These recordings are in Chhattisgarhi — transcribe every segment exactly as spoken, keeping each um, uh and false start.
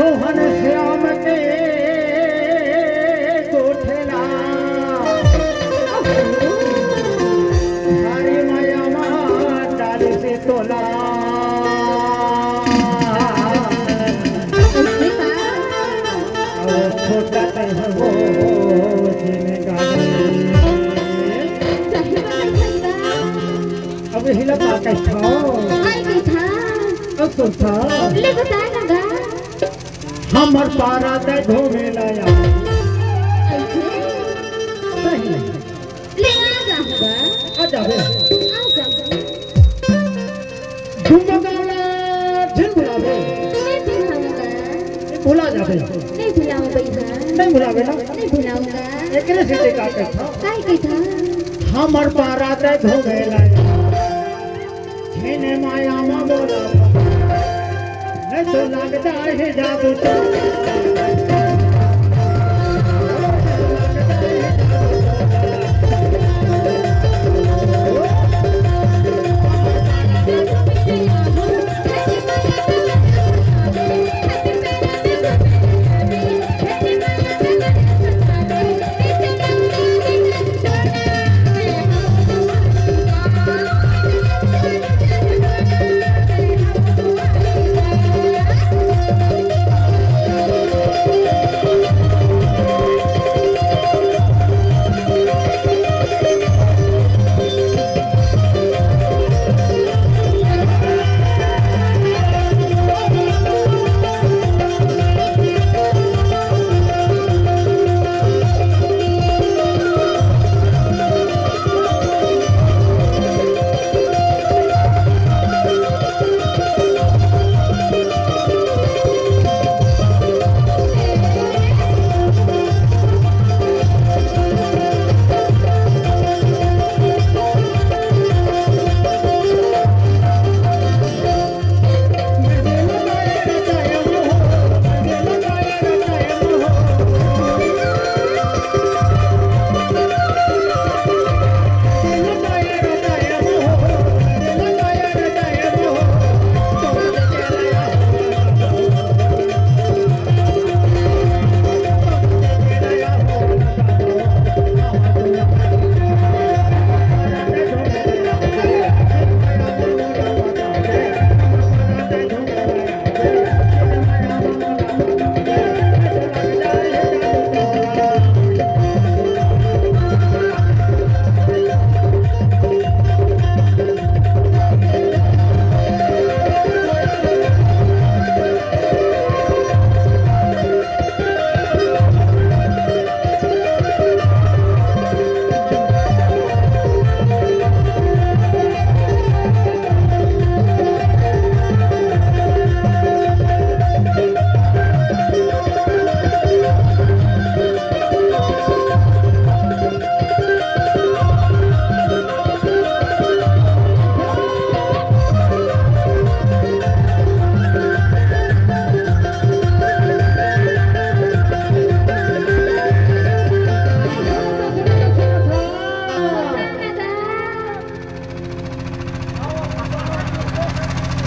मोहन श्याम के गोठला, हरी माया मा डाल से तोला। छोटा हो जिनगानी। अब हिला का कहता? काय कहता? अब सुनता? ले बता ना गा। हमर पारा ते घूमे लाया। ऐसे? नहीं, नहीं। ले आ जाऊंगा। आ जाबे। आ जाऊंगा। घूमे गाला झिन भुलाबे। नहीं भुलाऊंगा। भुला जाबे। नहीं भुलाऊंगा भैया। नहीं भुलाबे ना। नहीं भुलाऊंगा। एकरे से ते का कहता? काय कहता? हमर पारा ते घूमे लाया। छेने माया मा बोला, नहीं तो लगता है जादू तो।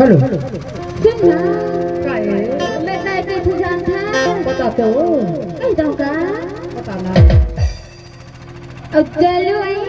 हेलो। सुन ना। का ए? मैं काय कहिथंव जानथस? बता तो। कहि दंव का? बता ना। अब चलो आई